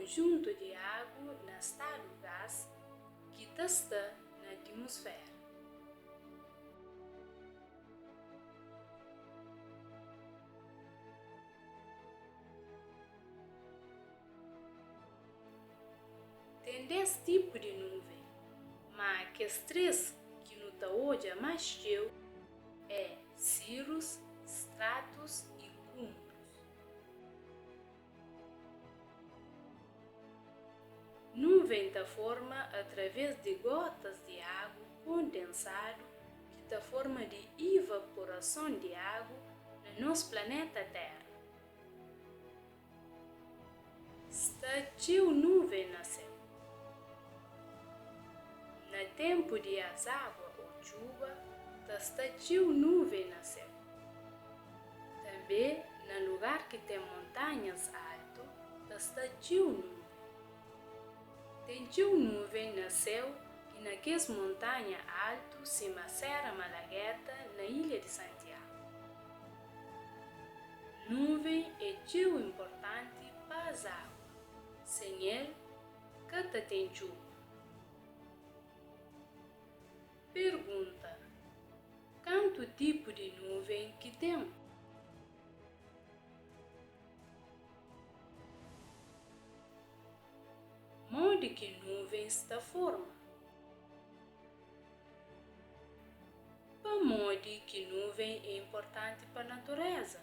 konjuntu di agu na stadu gas ki ta sta na atmusfera. Ten des tipu di nuven, má kes três ki nu ta odja más txeu é sirus, stratus i kúmulus. Nuven ta forma através di gótas di agu kondensadu ki ta forma di ivaporason di agu na nos planéta Téra. Sta txeu nuven na séu. Na ténpu di azágua ô txuba, ta sta txeu nuven na séu. Tanbê, na lugar ki ten montanhas altu, ta sta txeu nuven. Ten txeu nuven na séu i na kes montanha altu sima Séra Malagueta na ilha di Santiagu. Nuven é txeu inportanti pa azágua. Sen el, ka ta ten txuba. Pergunta, Kantu tipu di nuven ki ten? Modi ki nuvens ta forma? Pamodi ki nuven é inportanti pa naturéza?